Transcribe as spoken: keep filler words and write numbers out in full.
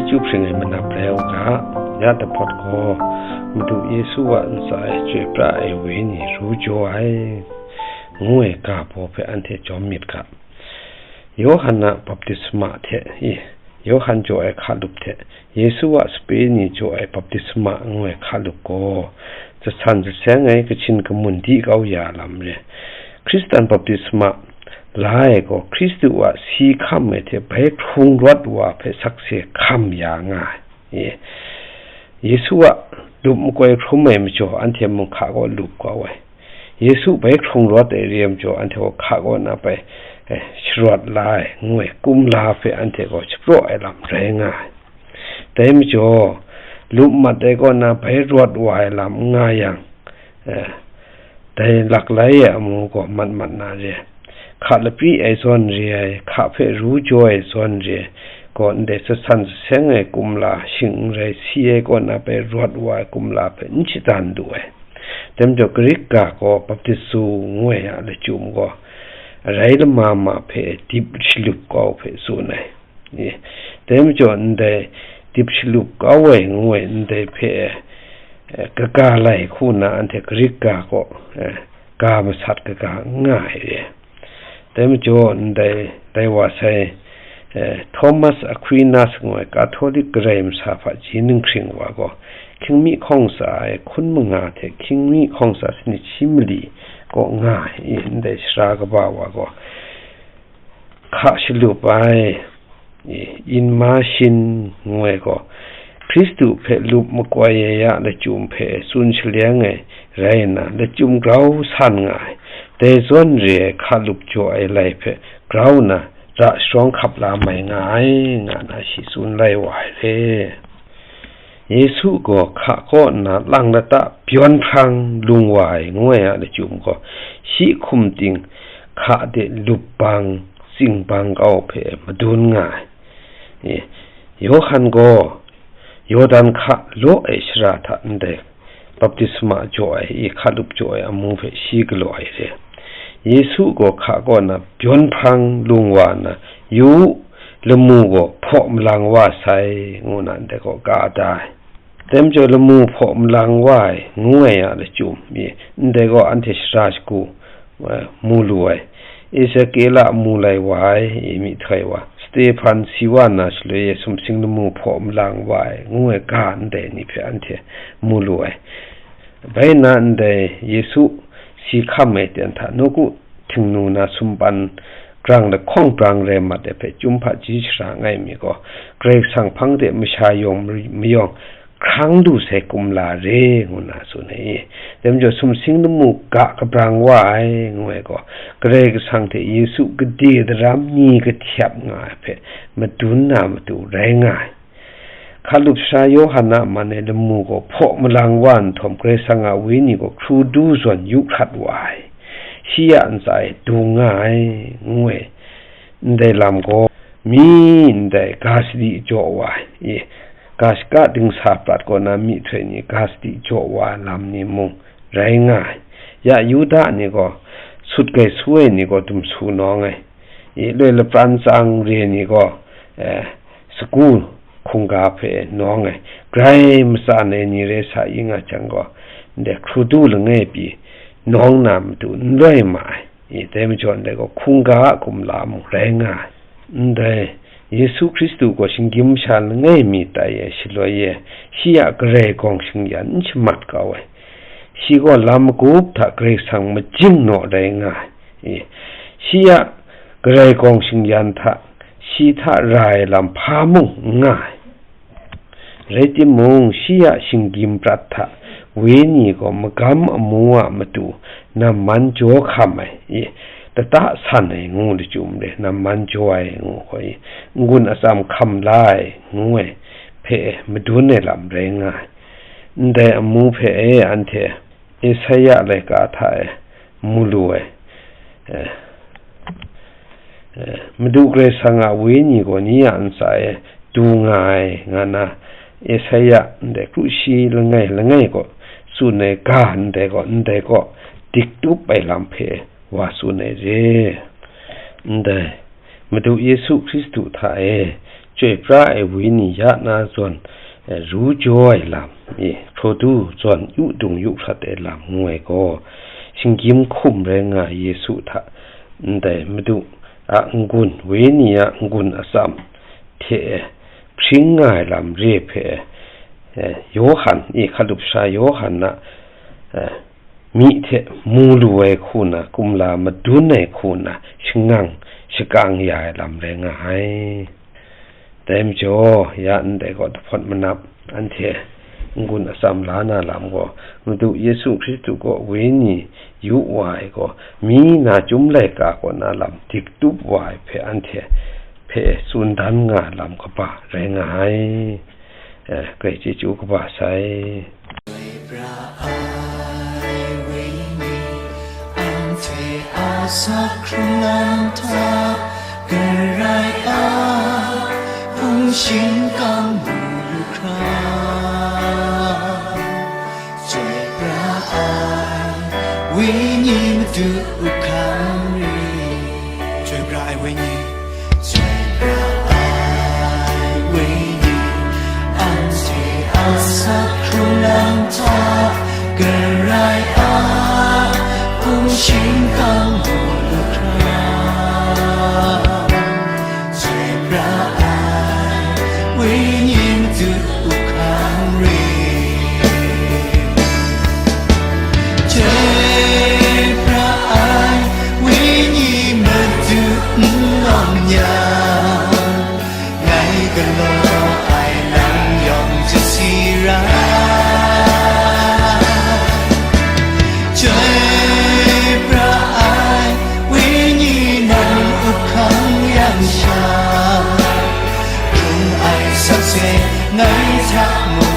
Chyu hpring ai manap rai u ga, ya dahpawt gaw, Madu Yesu a ntsa e chyoi pra ai wenyi ru jaw ai, ngu ai ga baw hpe anhte jawm myit ga. Yawhan a baptisma hte, i, Yawhan jaw ai hkalup hte, Yesu a sape ni jaw ai baptisma ngu ai hkalup gaw, jasan jaseng ai kachin kamun di kau ya lam re. Hkristan baptisma la ai gaw, Hkristu a si hkam ai hte bai hkrung rawt wa hpe sakse hkam ya nga ai. Ye-, Yesu a lup makoi hkrum ai majaw, anhte mung hka kaw lup kau ai. Yesu bai hkrung rawt ai re ai majaw, anhte gaw hka kaw na bai, eh, sharawt la ai, ngu ai kumla hpe anhte gaw shapraw ai lam rai nga ai. Dai majaw, lup mat ai kaw na bai rawt wa ai lam n nga yang, eh, dai laklai e amu gaw mat mat na re ai. Hka lapri ai zawn re ai, hka hpe ru jaw ai zawn re ai, gaw ndai jasan jaseng ai kumla, shing n rai si ai kaw na bai rawt wa ai kumla hpe n shadan lu ai. Dai majaw, Grik ga gaw baptizo ngu ai a lachyum gaw, arai lama ma hpe dip shalup kau hpe tsun ai. Ye. Dai majaw, ndai dip shalup kau ai ngu ai ndai hpe, eh, kaga lai hku na anhte Grik ga gaw, eh, ga masat kaga n nga ai re. Dai majaw, ndai, dai wa sai, eh, Thomas Aquinas ngu ai Catholic Karai Masha hpaji ninghkring wa gaw, hkying mi hkawng tsa ai hkun manga hte hkying mi hkawng tsa sanit shi mali kaw nga ai, ndai sara kaba wa gaw, hka shalup ai, immersion ngu ai gaw, Hkristu hpe lup makoi ai a lachyum hpe tsun shaleng ai rai nna, lachyum grau san nga ai, dai zawn re ai hka lup jaw ai lai hpe grau nna ra sharawng hkap la mai nga ai, nga na shi tsun lai wa ai re. Yesu gaw hka kaw nna lang lata byawn hprang lung wa ai ngu ai a lachyum gaw, shi hkum ting hka de lup bang, tsing bang kau hpe madun nga ai. E, Yawhan gaw Yawdan hka law ai shara hta ndai baptisma jaw ai, i hka lup jaw ai amu hpe shi galaw ai re. Yesu gaw hka kaw na byawn hprang lung wa nna, yu u, lamu gaw hpaw malang wa sai, ngu na ndai gaw ka da ai. Dai majaw, lamu hpaw malang wa ai, ngu ai a lachyum mi, ndai gaw anhte shara shagu, eh, mu lu ai. Ezekiel a mu lai wa ai, i myihtoi wa, Stephan si wa nna shaloi e sumsing lamu hpaw malang wa ai, ngu ai ga ndai ni hpe anhte mu lu ai. Bai nna ndai Yesu si hkam ai ten hta nawku htingnu na sumpan grang lahkawng brang rai mat ai hpe chyum hpaji shara ngai mi gaw, Karai Kasang hpang de masha yawng mayawng hkrang lu sai kumla re, ngu na tsun ai. Dai majaw, sumsing lamu ga kabrang wa ai, ngu ai gaw, Karai Kasang hte Yesu gade daram ni kahtyap nga ai hpe madun na matu rai nga ai. Hkalup sara Yawhan a man e lamu gaw hpaw malang wa nhtawm, Karai Kasang a Wenyi gaw hkru du zawn yu hkrat wa ai, shi a ntsa e dung nga ai, ngu ai. Ndai lam gaw, mi ndai ga sadi jaw wa ai, e, ga shaka dingsa prat kaw na myihtoi ni ga sadi jaw wa ai lam ni mung rai nga ai. Ya Yuda ni gaw, sut gai su ai ni gaw dum su nawng ai, e, loi lapran tsang re ni gaw, e, sagu hkungga hpe nawng ai, grai matsan ai ni rai sa i nga jang gaw, ndai hkrudu langai pyi nawng na matu n loi ma ai. I, dai majaw ndai gaw hkungga a kumla mung rai nga ai. Ndai Yesu Hkristu gaw shinggyim masha langai mi tai e shaloi e, shi a Karai gawng shingyan n shamat kau ai. Shi gaw lam magup hta Karai Kasang majing naw rai nga ai. I, shi a Karai gawng shingyan hta, shi hta ra ai lam hpa mung n nga ai. Rai timung, shi a shinggyim prat hta Wenyi gaw magam amu a matu namman jaw hkam ai, i, lata san ai ngu lachyum re, namman jaw ai ngu hkoi, n-gun atsam hkam la ai ngu ai hpe madun ai lam rai nga ai. Ndai amu hpe e anhte Esaia laika hta e mu lu ai, eh, eh, Madu Karai Kasang a Wenyi gaw ni a ntsa e du nga ai, nga na, Esaia ndai kru shi langai langai gaw tsun ai ga ndai gaw, ndai gaw dik tup ai lam hpe wa tsun ai re. Ndai Madu Yesu Hkristu hta e Chyoi pra ai Wenyi ya na zawn, eh, ru jaw ai lam, eh, hpraw du zawn yu dung yu hkrat ai lam ngu ai gaw, shinggyim hkum rai nga ai Yesu hta, ndai Madu a n-gun, Wenyi a n-gun atsam hte hpring nga ai lam re hpe, eh, Yawhan, eh, hkalup sha Yawhan a, eh, myi hte mu lu ai hku na, kumla madun ai hku na, shangang shakang ya ai lam rai nga ai. Dai majaw, ya ndai gaw dahpawt manap, anhte n-gun atsam la na lam gaw, Madu Yesu Hkristu gaw Wenyi yu wa ai gaw, mi na chyum laika kaw na lam dik tup wa ai hpe anhte hpe tsun dan nga lam kaba rai nga ai. Eh, grai chyeju kaba sai. Pra ai Wenyi, anhte a sa hkrung lam hta, Karai a hpung shingkang mu lu hkra. Chyoi pra ai Wenyi Madu hkang re. Chyoi pra ai Wenyi, chyoi pra ai Wenyi, anhte a sa hkrung lam hta, Karai a hpung shingkang mu lu hkra. Chyoi pra ai Wenyi Madu hkang re. Chyoi pra ai Wenyi Madu n lawm yang, ngai galaw ai lam yawng chyasi ra. Chyoi pra ai Wenyi nang up hkang yang sha, hkrung ai sakse ngai hta mu